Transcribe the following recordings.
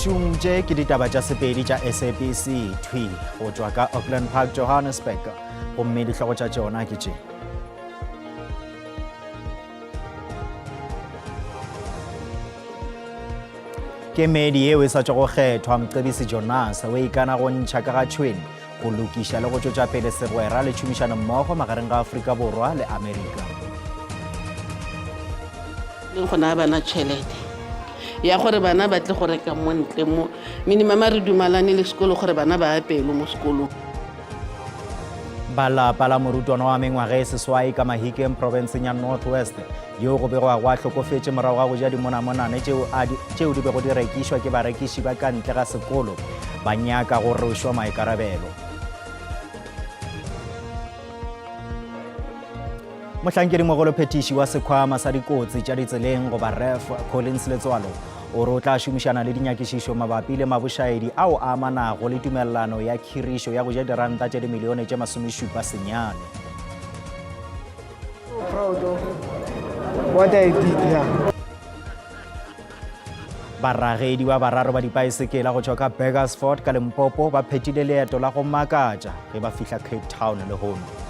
Bešung tše ke ditaba tša Sepedi tša SABC thwi go tšwa ka Auckland Park, Johannesburg, gomme dihlogo tša tšona ke tše. Kemedi yeo e sa tšwago kgethwa Mcebisi Jonas o ikana go ntšha ka ga tšhwene go lokiša le go tšwetša pele segwera le tšhomišano mmogo magareng ga Afrika Borwa le Amerika. Leng go naya bana tšhelete ya gore bana ba tle go reka mo ntle mo minimum re dumalane le sekolo gore bana ba apelwe mo sekolong. Ba lapa la morutwana wa mengwaga e seswai ka Mahikeng profenseng ya North West yo go begwago a hlokofetše morago ga go ja dimonamonane tšeo di bego di rekišwa ke barekiši ba ka ntle ga sekolo ba nyaka go rwešwa maikarabelo. Mohlankedimogolophethiši wa Sekhwama sa Dikotsi tša Ditseleng goba REF, Collins Letsoalo, o re o tla šomišana le dinyakišišo mabapi le mabošaedi ao a amanago le tumelelano ya khirišo ya go ja diranta tše dimilione tše masomešupa senyane. Proud of what I did here. Baragedi ba bararo ba dipaesekela go tšwa ka Burgersfort ka Limpopo ba phethile leeto la go makatša ge ba fihla Cape Town lehono.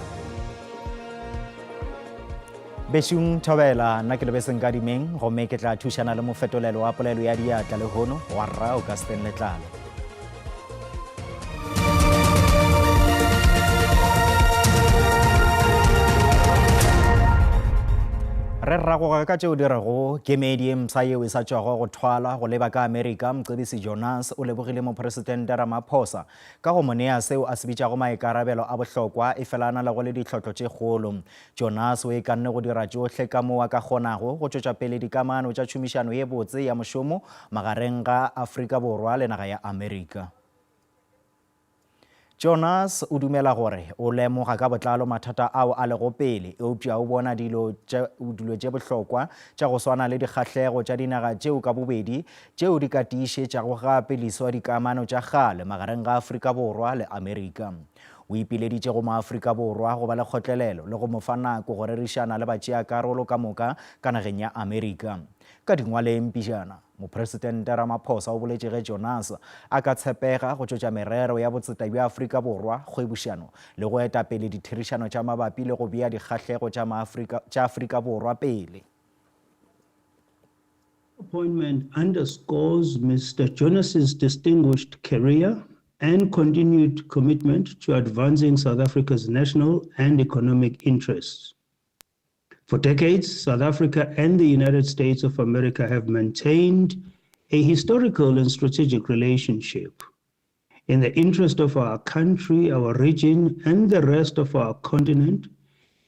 Bešung Thobela, nna ke Lebese Nkadimeng gomme ke tla thušana le mofetolelo wa polelo ya diatla lehono wa rra Augustine Letlalo. Re ragoga ka tšeo di rego kemedi e mpsha yeo e sa tšwago go thwalwa go leba ka Amerika, Mcebisi Jonas o lebogile Mopresidente Ramaphosa ka go mo nea seo a se bitšago maikarabelo a bohlokwa efela a na lego le ditlhotlo tše kgolo. Jonas o ikanne go dira tšohle ka moo a ka kgonago go tšwetša pele dikamano tša tšhomišano ye botse ya mošomo magareng ga Afrika Borwa le naga ya Amerika. Jonas o dumela gore o lemoga ka botlalo mathata ao a lego pele, eupša o bona dilo tše dilo tše bohlokwa tša go swana le dikgahlego tša dinaga tšeo ka bobedi tšeo di ka tiišetšago gape leswa dikamano tša kgale magareng ga Afrika Borwa le Amerika. O ipileditše go maAfrika Borwa go ba le kgotlelelo le go mo fa nako go rerišana le batšeakarolo ka moka ka nageng ya Amerika. Ka dingwaleng pejana, Mopresidente Ramaphosa o boletše ge Jonas a ka tshepega go tšwetša merero ya botseta bja Afrika Borwa, kgwebošano le go eta pele ditherišano tša mabapi le go bea dikgahlego tša Maafrika tša Afrika Borwa pele. Appointment underscores Mister Jonas's distinguished career and continued commitment to advancing South Africa's national and economic interests. For decades, South Africa and the United States of America have maintained a historical and strategic relationship. In the interest of our country, our region, and the rest of our continent,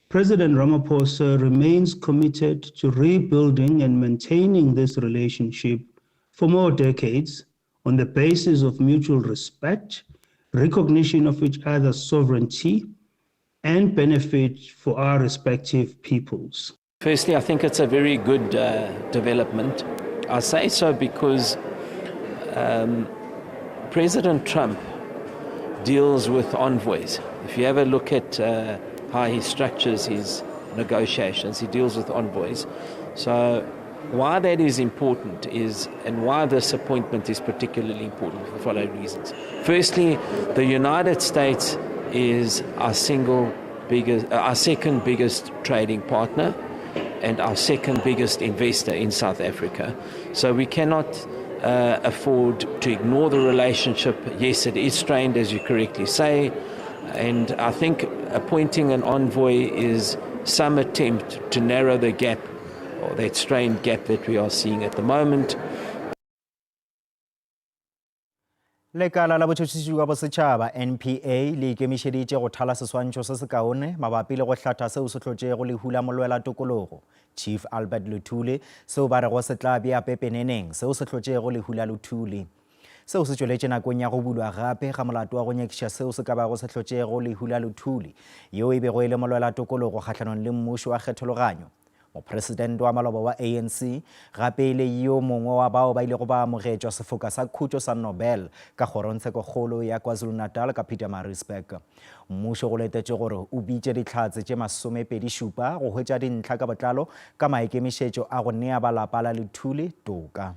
President Ramaphosa remains committed to rebuilding and maintaining this relationship for more decades on the basis of mutual respect, recognition of each other's sovereignty, and benefit for our respective peoples. Firstly, I think it's a very good uh, development. I say so because um, President Trump deals with envoys. If you ever look at uh, how he structures his negotiations, he deals with envoys. So, why that is important is, and why this appointment is particularly important for the following reasons. Firstly, the United States is our single biggest, uh, our second biggest trading partner and our second biggest investor in South Africa. So we cannot uh, afford to ignore the relationship. Yes, it is strained, as you correctly say. And I think appointing an envoy is some attempt to narrow the gap or that strained gap that we are seeing at the moment. Lekala la botšhotšhisi bja bosetšhaba, NPA, le ikemišeditše go thala seswantšho se sekaone mabapi le go hlatha seo se hlotšego lehu la molwela-tokologo, Chief Albert Luthuli, seo ba rego se tla bea pepeneneng seo se hlotšego lehu la Luthuli. Seo se tšweletše nakong ya go bulwa gape ga molato wa go nyakiša seo se ka bago se hlotšego lehu la Luthuli, yo e bego e le molwela-tokologo kgahlanong le mmušo wa kgethologanyo. Mopresidente wa maloba wa ANC, gape e le yo mongwe wa bao ba ilego ba amogetšwa sefoka sa khutšo sa Nobel ka Kgorongtshekokgolo ya KwaZulu-Natal ka Pietermaritzburg. Mmušo go letetšwe gore o bitše dihlatse tše masomepedi-šupa go hwetša dintlha ka botlalo ka maikemišetšo a go nea ba lapa la Luthuli toka.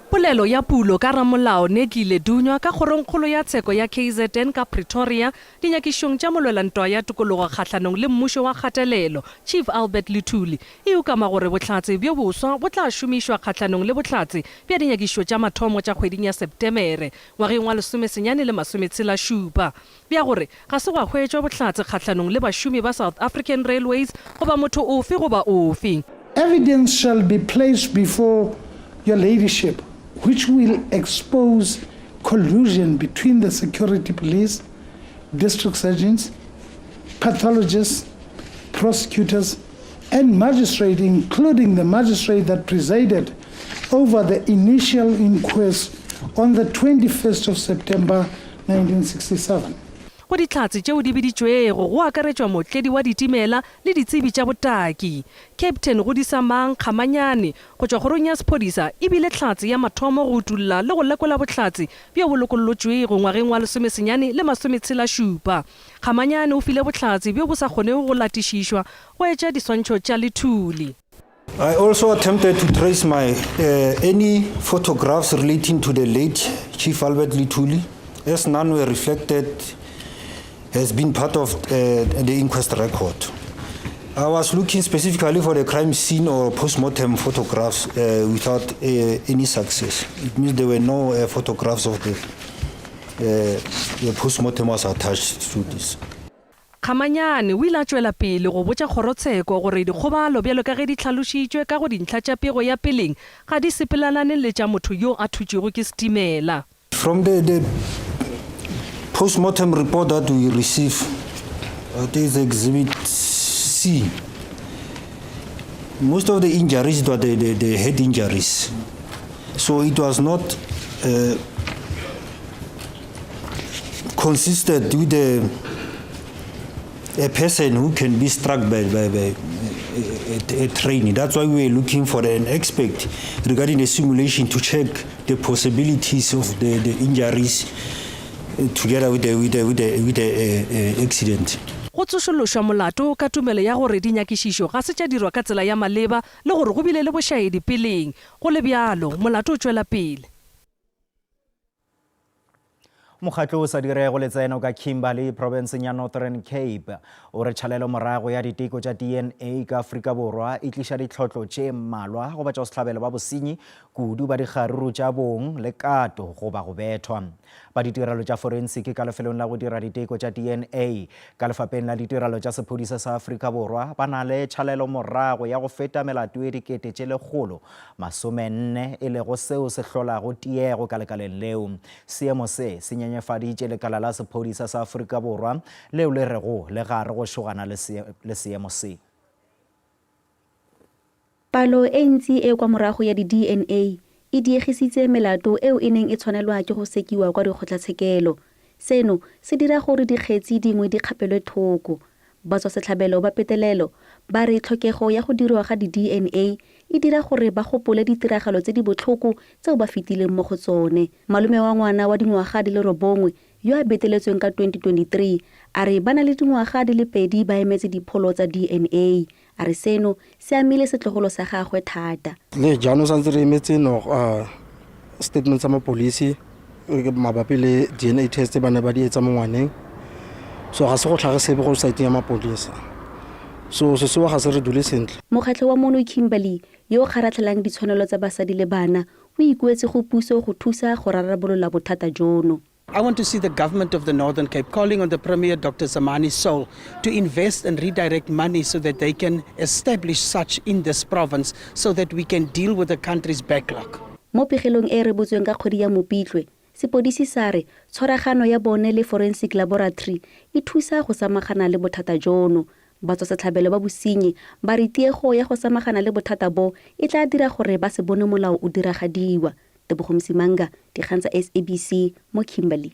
Polelo ya pulo ka ramolao Nedlile Dunywa ka Kgorongkgolo ya Tsheko ya KZN ka Pretoria dinyakišong tša molwelantwa ya tokologo kgahlanong le mmušo wa kgatelelo Chief Albert Luthuli e ukama gore bohlatse bjo boswa bo tla šomišwa kgahlanong le bohlatse bja dinyakišo tša mathomo tša kgweding ya Septemere ngwageng wa lesomesenyane le masometshelašupa bja gore ga se gwa hwetšwa bohlatse kgahlanong le bašomi ba South African Railways goba motho ofe goba ofe. Evidence shall be placed before your ladyship which will expose collusion between the security police, district surgeons, pathologists, prosecutors and magistrate including the magistrate that presided over the initial inquest on the 21st of September 1967. Go dihlatse tšeo di biditšwego go akaretšwa mootledi wa ditimela le ditsebi tša botaki. Captain Godisamang Kgamanyane go tšwa kgorong ya sephodisa e bile hlatse ya mathomo go utolla le go lekola bohlatse bjo bo lokollotšwego ngwageng wa lesomesenyane le masometshelašupa. Kgamanyane o file bohlatse bjo bo sa kgonego go latišišwa go etša diswantšho tša Lethuli. I also attempted to trace my uh, any photographs relating to the late Chief Albert Lithuli, as none were reflected has been part of uh, the inquest record. I was looking specifically for the crime scene or post-mortem photographs uh, without uh, any success. It means there were no uh, photographs of the, uh, the post-mortem was attached to this. Kgamanyane o ile a tšwela pele go botša kgorotsheko gore dikgobalo bjalo ka ge di hlalošitšwe ka go dintlha tša pego ya peleng ga di sepelalane le tša motho yo a thutšwego ke setimela. From the, the post-mortem report that we received, that is exhibit C, most of the injuries were the, the, the head injuries. So it was not uh, consistent with the, a person who can be struck by, by, by a, a train. That's why we were looking for an expert regarding the simulation to check the possibilities of the, the injuries eh, together with the, with the, with the, with the uh, uh, accident. Go tsošološwa molato ka tumelo ya gore dinyakišišo ga se tša dirwa ka tsela ya maleba le gore go bile le bošaedi peleng. Go le bjalo, molato o tšwela pele. Mokgatlo o sa dirego letseno ka Kimberley profenseng ya Northern Cape o re tšhalelo morago ya diteko tša DNA ka Afrika Borwa e tliša ditlhotlo tše mmalwa go batšwasehlabelo ba bosenyi kudu ba dikgaruru tša bong le kato goba go bethwa. Ba ditirelo tša forensiki ka lefelong la go dira diteko tša DNA ka lefapeng la ditirelo tša sephodisa sa Afrika Borwa ba na le tšhalelo morago ya go feta melato e 140 e lego seo se hlolago tiego ka lekaleng leo. Seemo se se nyenyefaditše lekala la sephodisa sa Afrika Borwa leo le rego le gare go šogana le seemo se. Palo e ntsi e kwa morago ya di-DNA e diegisitse melato eo e neng e tshwanelwa ke go sekiwa kwa dikgotlatshekelo. Seno se dira gore dikgetsi dingwe di kgapelwe thoko. Batswasetlhabelo ba petelelo ba re tlhokego ya go dirwa ga di-DNA e dira gore ba gopole ditiragalo tse di botlhoko tseo ba fetileng mo go tsone. Malome wa ngwana wa dingwaga di le robongwe yo a beteletsweng ka 2023 a re ba na le dingwaga di le pedi ba emetse dipholo tsa DNA. A re seno se amile setlogolo sa gagwe thata. Le jaanong santse re emetse no statement sa mapodisi mabapi le DNA test ba ne ba di etsa mo ngwaneng so ga se go tlhage sepe go saeteng ya mapodisa so se sewa ga se re dule sentle. Mokgatlho wa mono Kimberley yo o kgaratlhelang ditshwanelo tsa basadi le bana o ikuetse go puso go thusa go rarabolola bothata jono. I want to see the government of the Northern Cape calling on the Premier Dr. Zamani Saul to invest and redirect money so that they can establish such in this province so that we can deal with the country's backlog. Mo pegelong e e rebotsweng ka kgwedi ya Mopitlwe, sepodisi sa re tshwaragano ya bone le Forensic Laboratory e thusa go samagana le bothata jono. Batswasetlhabelo ba bosenyi ba re tiego ya go samagana le bothata bo e tla dira gore ba se bone molao o diragadiwa. Tebogo Msimanga, Dikgang tsa SABC mo Kimberley.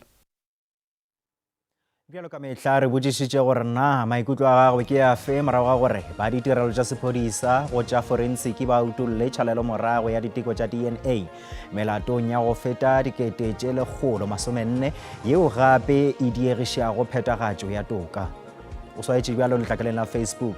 Bjalo ka mehla re botšišitše gore na maikutlo a gagwe ke afe morago ga gore ba ditirelo tša sephodisa go tša forensiki ba utolle tšhalelo morago ya diteko tša DNA melatong ya go feta 144 yeo gape e diegišago phethagatšo ya toka. O swaetše bjalo letlakaleng la Facebook.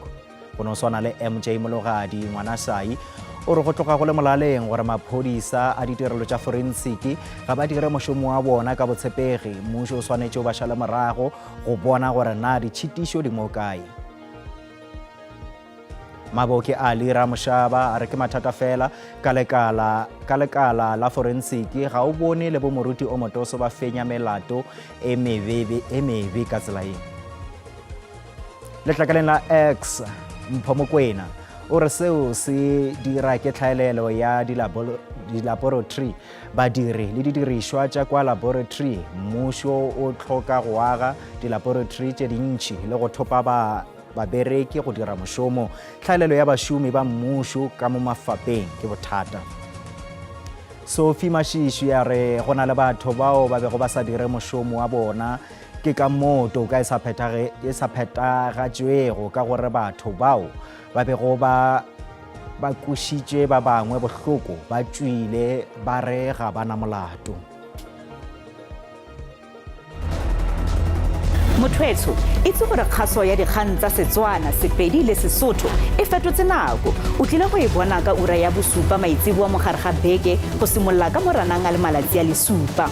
Go no swana le MJ Mologadi, Ngwanasai. O re go tloga go le molaleng gore maphodisa a ditirelo tša forensiki ga ba dire mošomo wa bona ka botshepegi. Mmušo o swanetše o ba šale morago go bona gore na ditšhitišo di mo kae. Maboke Ali Ramoshaba a re ke mathata fela ka lekala ka lekala la forensiki ga o bone le bomoruti o motoso ba fenya melato e mebebe e mebe ka tsela ye. Letlakaleng la X Mpho Mokwena o re seo se dira ke tlhaelelo ya dilaboratory badiri le didirišwa tša kwa laboratory mmušo o tlhoka go aga dilaboratory tše dintši le go thopa ba babereki go dira mošomo. Tlhaelelo ya bašomi ba mmušo ka mo mafapeng ke bothata. Sophie Mashishi a re go na le batho bao ba bego ba sa dire mošomo wa bona ke ka moo toka e sa e sa phethagatšwego ka gore batho bao ba bego ba ba kwešitše ba bangwe bohloko ba tšwile ba re ga ba na molato. Mothwetsho, itse gore kgaso ya dikgang tsa Setswana, Sepedi le Sesotho e fetotse nako. O tlile go e bona ka ura ya bosupa maitseboa mogare ga beke go simolola ka Moranang a le malatsi a le supa.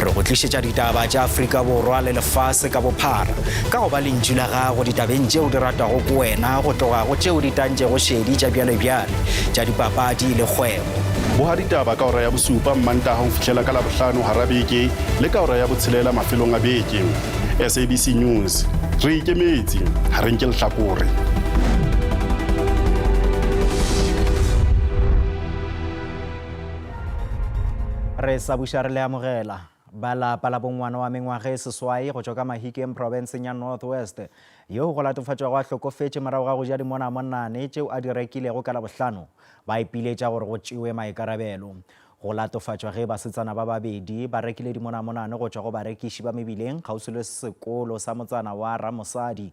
Re go tlišetša ditaba tša Afrika Borwa le lefase ka bophara ka go ba lentšu la gago ditabeng tšeo di ratwago ke wena go tloga go tšeo di tantšego šedi tša bjalebjale tša dipapadi le kgwebo. Boha ditaba ka ora ya bosupa Mmantaga go fihlela ka Labohlano gara beke le ka ora ya botshelela mafelong a beke. SABC News, re ikemetše, ga re nke lehlakore. Re sa buša re le amogela. Ba lapa la bongwana wa mengwaga e seswai go tšwa ka Mahikeng profenseng ya North West yo go latofatšwago a hlokofetše morago ga go ja dimonamonane tšeo a di rekilego ka Labohlano ba ipiletša gore go tšewe maikarabelo. Go latofatšwa ge basetsana ba babedi ba rekile dimonamonane go tšwa go barekiši ba mebileng kgauswi le sekolo sa motsana wa Ramosadi.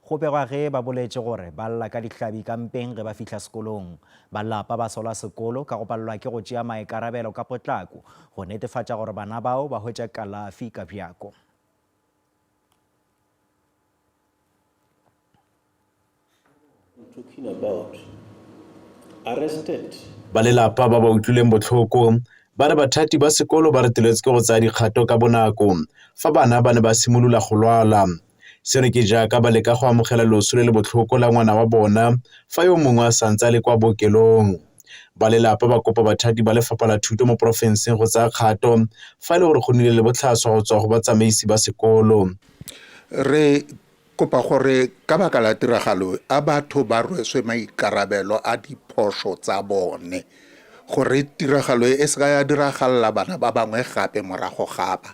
Go begwa ge ba boletše gore ba lla ka dihlabi ka mpeng ge ba fihla sekolong. Ba lapa ba sola sekolo ka go palelwa ke go tšea maikarabelo ka potlako go netefatša gore bana bao ba hwetša kalafi ka bjako. Ba lelapa ba ba utlwileng botlhoko ba re bathati ba sekolo ba reteletswe ke go tsaya dikgato ka bonako fa bana ba ne ba simolola go lwala. Seno ke jaaka ba leka go amogela loso le le botlhoko la ngwana wa bona fa yo mongwe a santse a le kwa bookelong. Ba lelapa ba kopa bathati ba lefapha la thuto mo porofenseng go tsaya kgato fa e le gore go nnile le botlhaswa go tswa go batsamaisi ba sekolo. Re kopa gore ka baka la tiragalo a batho ba rweswe maikarabelo a diphošo tsa bone gore tiragalo e se ka ya diragalela bana ba bangwe gape morago ga ba.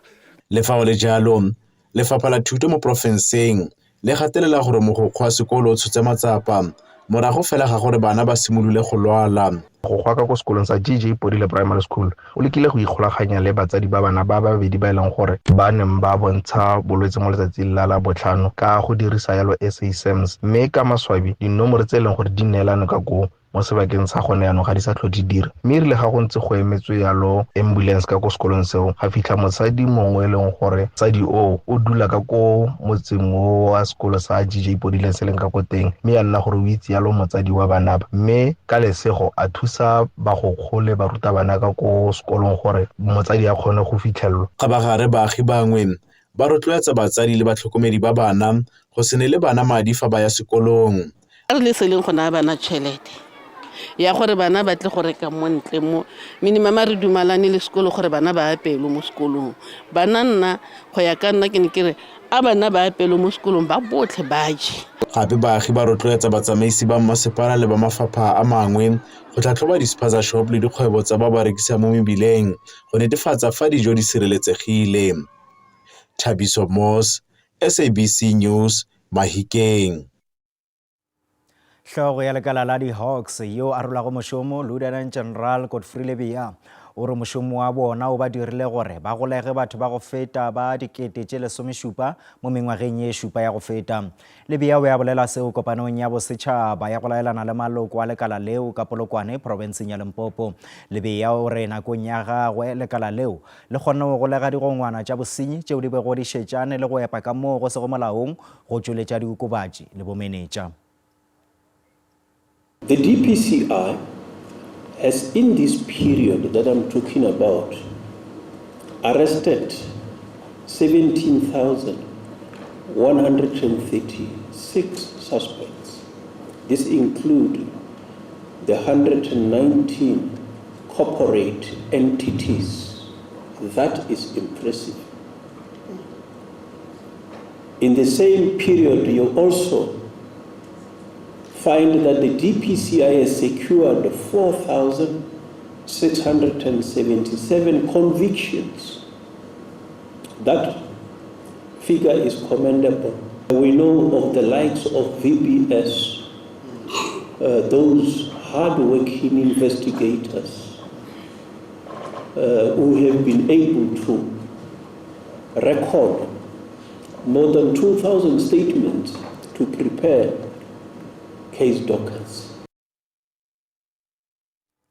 Le fa go le jalo, Lefapha la Thuto mo porofenseng le gatelela gore mogokgo wa sekolo o tshotse matsapa morago fela ga gore bana ba simolole go lwala. Mogokgo wa ka ko sekolong sa GJ Podile Primary School o lekile go ikgolaganya le batsadi ba bana ba babedi ba e leng gore ba neng ba bontsha bolwetse mo letsatsing la Labotlhano ka go dirisa yalo SA SAMS mme ka maswabi dinomoro tse e leng gore di neelane ka koo mo sebakeng sa gone yanong ga di sa tlho di dira mme erile ga go ntse go emetswe yalo ambulance ka ko sekolong seo ga fitlha mosadi mongwe e leng gore mosadi oo o dula ka ko motseng o wa sekolo sa gj podileng se leng ka ko teng mme ya nna gore o itse yalo motsadi wa bana ba mme ka lesego a thusa bagokgo le barutabana ka ko sekolong gore motsadi a kgone go fitlhelelwa Kgabagare baagi bangwe ba rotloetsa batsadi le batlhokomedi ba bana go se neele bana madi fa ba ya sekolong. A re le seleng go naya bana tšhelete ya gore bana ba tle go reka mo ntle mo minimum a re dumalane le sekolo gore bana ba apelwe mo sekolong bana nna go ya ka nna ke ne ke re a bana ba apelwe mo sekolong ba botlhe ba je Gape baagi ba rotloetsa batsamaisi ba mmasepala le ba mafapha a mangwe go tlhatlhoba di-spaza shop le dikgwebo tsa ba ba rekisang mo mebileng go netefatsa fa dijo di sireletsegile. Thabiso Moss, SABC News, Mahikeng. Hlogo ya lekala la di-Hawks yo a rolago mošomo, Lieutenant General Godfrey Lebeya, o re mošomo wa bona o ba dirile gore ba golege batho ba go feta ba dikete tše lesomešupa mo mengwageng ye šupa ya go feta. Lebeya o be a bolela seo kopanong ya bosetšhaba ya go laelana le maloko a lekala leo ka Polokwane, profenseng ya Limpopo. Lebeya o re nakong ya gagwe lekala leo le kgonne go golega digongwana tša bosenyi tšeo di bego di šetšane le go epa ka moo go sego molaong go tšweletša diokobatši le bomenetša. The DPCI. has in this period that I'm talking about arrested 17,136 suspects. This include the 119 corporate entities. That is impressive. In the same period, you also find that the DPCI has secured 4,677 convictions. That figure is commendable. We know of the likes of VBS, uh, those hardworking investigators uh, who have been able to record more than 2,000 statements to prepare case dockets.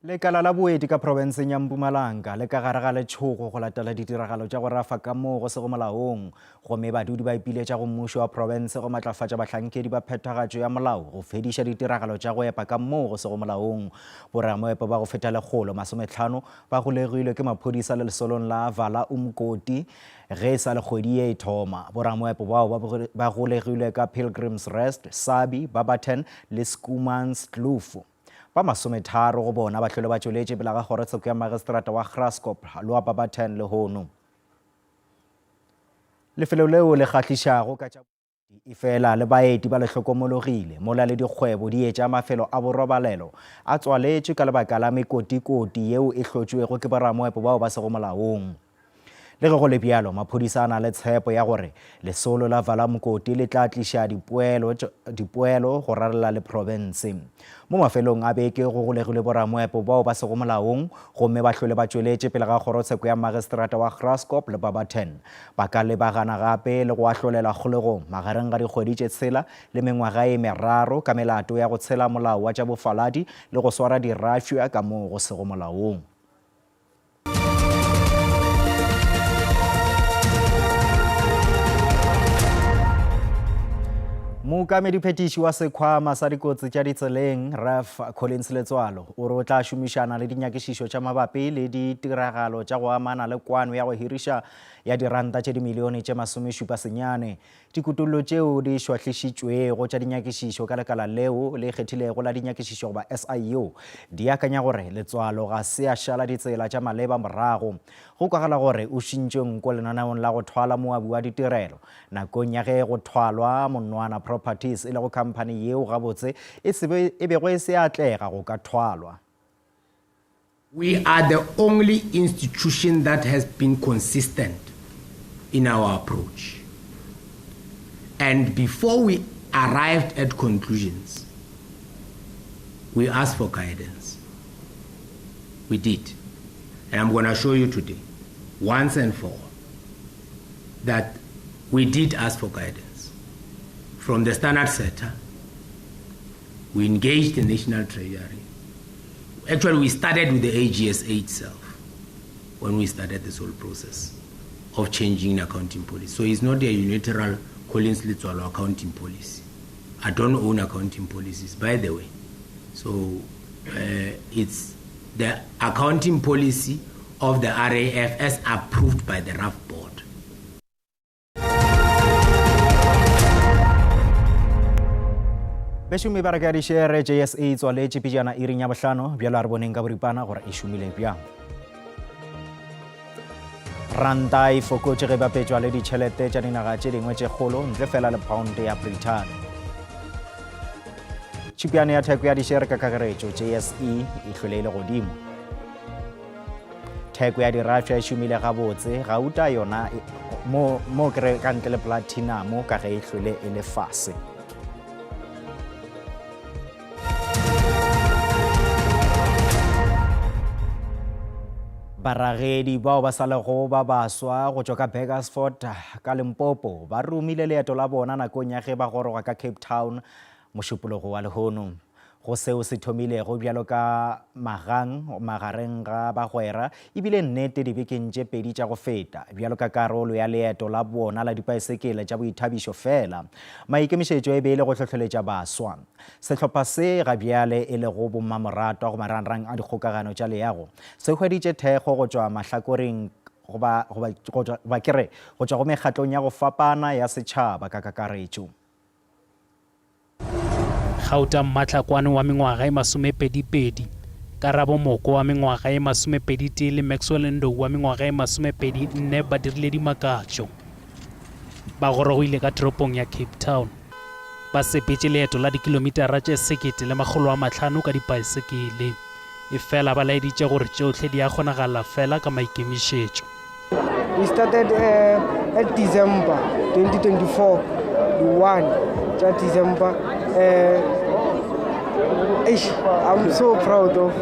Lekala la boeti ka profenseng ya Mpumalanga le ka gare ga letšhogo go latela ditiragalo tša go rafa ka moo go sego molaong gomme badudi ba ipiletša go mmušo wa profense go matlafatša bahlankedi ba phethagatšo ya molao go fediša ditiragalo tša go epa ka moo go sego molaong. Boramoepo ba go feta 150 ba golegilwe ke maphodisa le lesolong la Vala Umgodi ge e sa le kgwedi ye e thoma. Boramoepo bao ba golegilwe ka Pilgrim's Rest, Sabi, Barberton le Schoemanskloof. Ba masometharo go bona ba hlwele ba tšweletše pele ga kgorotsheko ya magistrata wa Graskop le wa Barberton lehono. Lefelo leo le kgahlišago ka tša Efela le baeti ba le hlokomologile, mola le dikgwebo di etša mafelo a borobalelo a tswaletšwe ka lebaka la mekotikoti yeo e hlotšwego ke boramoepo bao ba sego molaong. Le ge go le bjalo, maphodisa a na le tshepo ya gore lesolo la Vala Mokoti le tla tliša dipoelo, dipoelo go rarela le profense. Mo mafelong a beke go golegilwe boramoepo bao ba sego molaong gomme ba hlwele ba tšweletše pele ga kgorotsheko ya magistrata wa Graskop le Barberton. Ba ka lebagana gape le go ahlolelwa kgolegong magareng ga dikgwedi tše tshela le mengwaga e meraro ka melato ya go tshela molao wa tša bofaladi le go swara dirafša ka moo go sego molaong. Mookamediphetiši wa Sekhwama sa Dikotsi tša Ditseleng, Ref Collins Letsoalo, o re o tla šomišana le dinyakišišo tša mabapi le ditiragalo tša go amana le kwano ya go hiriša ya diranta tše dimilione tše masomešupa senyane. Dikutollo tšeo di šwahlišitšwego tša dinyakišišo ka lekala leo le ikgethilego la dinyakišišo goba SIU di akanya gore Letswalo ga se a šala ditsela tša maleba morago. Go kwagala gore o šintšwe nko lenaneong la go thwala moabi wa ditirelo nakong ya ge go thwalwa Monwana Properties e lego khamphani yeo gabotse e se e bego e se ya atlega go ka thwalwa. We are the only institution that has been consistent in our approach. And before we arrived at conclusions, we asked for guidance. We did. And I'm going to show you today, once and for all, that we did ask for guidance from the standard setter. We engaged the National Treasury. Actually, we started with the AGSA itself when we started this whole process of changing the accounting policy. So it's not a unilateral Collins Letsoalo accounting policy. I don't own accounting policies, by the way. So uh, it's the accounting policy of the RAF as approved by the RAF board. Bešomi ba reka dišere JSE e tswaletše pejana iring ya bohlano bjalo a re boneng ka boripana gore e šomile bjang. Ranta e fokotše ge bapetšwa le ditšhelete tša dinaga tše dingwe tše kgolo ntle fela le pound ya Brithani. Tšhupjane ya theko ya dišere ka kakaretšo JSE e hlwele e le godimo. Theko ya dirafša e šomile gabotse, gauta yona mo, mo kere ka ntle le platinamo ka ge e hlwele e le fase. Baragedi bao ba sa lego ba baswa go tšwa ka Burgersfort ka Limpopo ba romile leeto la bona nakong ya ge ba goroga ka Cape Town Mošupologo wa lehono. Go seo se thomilego bjalo ka magang magareng ga bagwera e bile nnete dibekeng tše pedi tša go feta, bjalo ka karolo ya leeto la bona la dipaesekele tša boithabišo fela. Maikemišetšo e be e le go hlohleletša baswa. Sehlopha se ga bjale e lego bommamoratwa go marangrang a dikgokagano tša leago se hweditše thekgo go tšwa mahlakoreng goba, goba, go tšwa, goba ke re, go tšwa go mekgatlong ya go fapana ya setšhaba ka kakaretšo. Gauta Mmatlakwane wa mengwaga e masomepedipedi, Karabo Moko wa mengwaga e masomepeditee le Maxwell Ndou wa mengwaga e masomepedinne ba dirile dimakatšo. Ba gorogile ka toropong ya Cape Town. Ba sepetše leeto la dikilomitara tše 1500 ka dipaesekele. Efela ba laeditše gore tšohle di a kgonagala fela ka maikemišetšo. We started uh, at December 2024, the 1 tša December. Uh, eish, I'm so proud of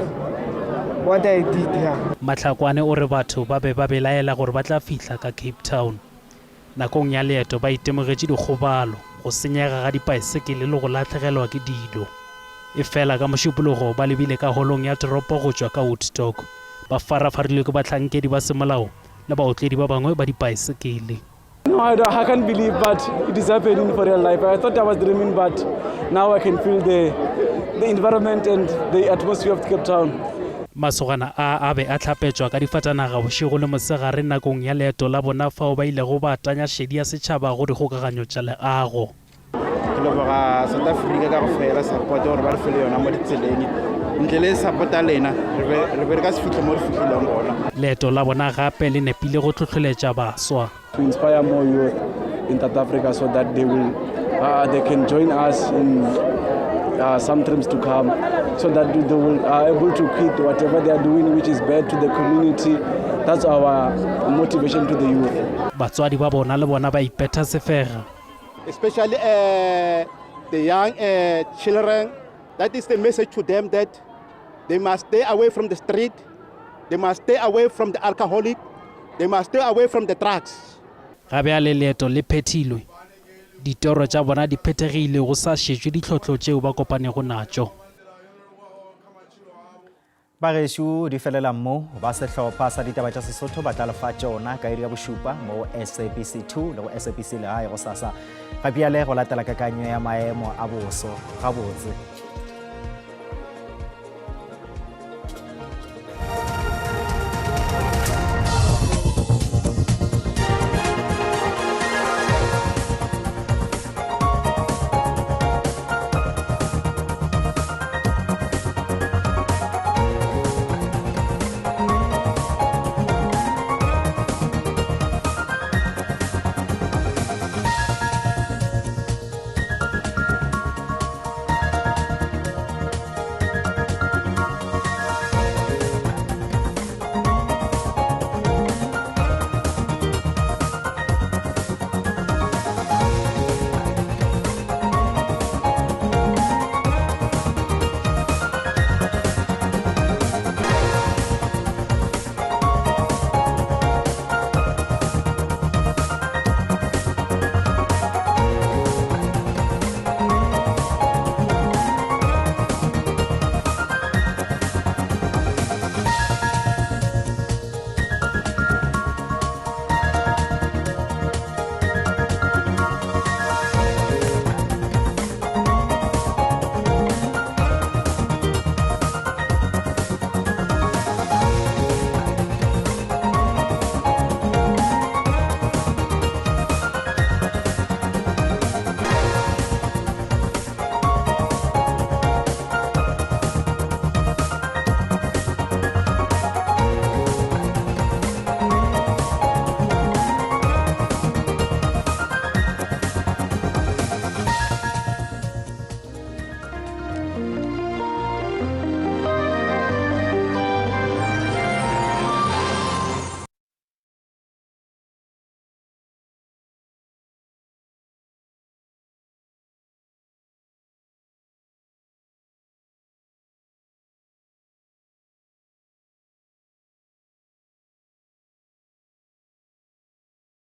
what I did here. Mahlakwane o re batho ba be ba belaela gore ba tla fihla ka Cape Town. Nakong ya leeto ba itemogetše dikgobalo, go senyega ga dipaesekele le go lahlegelwa ke dilo. Efela ka Mošupologo ba lebile ka holong ya toropo go tšwa ka Woodstock, ba farafarilwe ke bahlankedi ba semolao le baotledi ba bangwe ba dipaesekele. No, I, don't, I can't believe, but it is happening for real life. I thought I was dreaming, but now I can feel the, the environment and the atmosphere of Cape Town. Masogana a a be a hlapetšwa ka difatanaga bošego le mosegare nakong ya leeto la bona fao ba ilego ba tanya šedi ya setšhaba go dikgokaganyo tša leago. Ke leboga South Africa ka go fela support gore ba re fele yona mo ditseleng. Ntle le support ya lena re be re ka se fihle mo re fihlileng gona. Leeto la bona gape le nepile go hlohleletša baswa. To inspire more youth in South Africa so that they will uh, they can join us in uh, some trips to come so that they will are able to quit whatever they are doing which is bad to the community. That's our motivation to the youth. Batswadi ba bona le bona ba ipetha sefega. Especially uh, the young uh, children, that is the message to them that they must stay away from the street, they must stay away from the alcoholic, they must stay away from the drugs. Ga bjale leeto le phethilwe. Ditoro tša bona di phethegile go sa šetšwe ditlhohlo tšeo ba kopanego natšo. Bagešo di felela mo, ba sehlopha sa ditaba tša Sesotho ba tla lefa tšona ka iri ya bošupa mo SABC 2 le go SABC Legae gosasa. Ga bjale go latela kakanyo ya maemo a boso gabotse.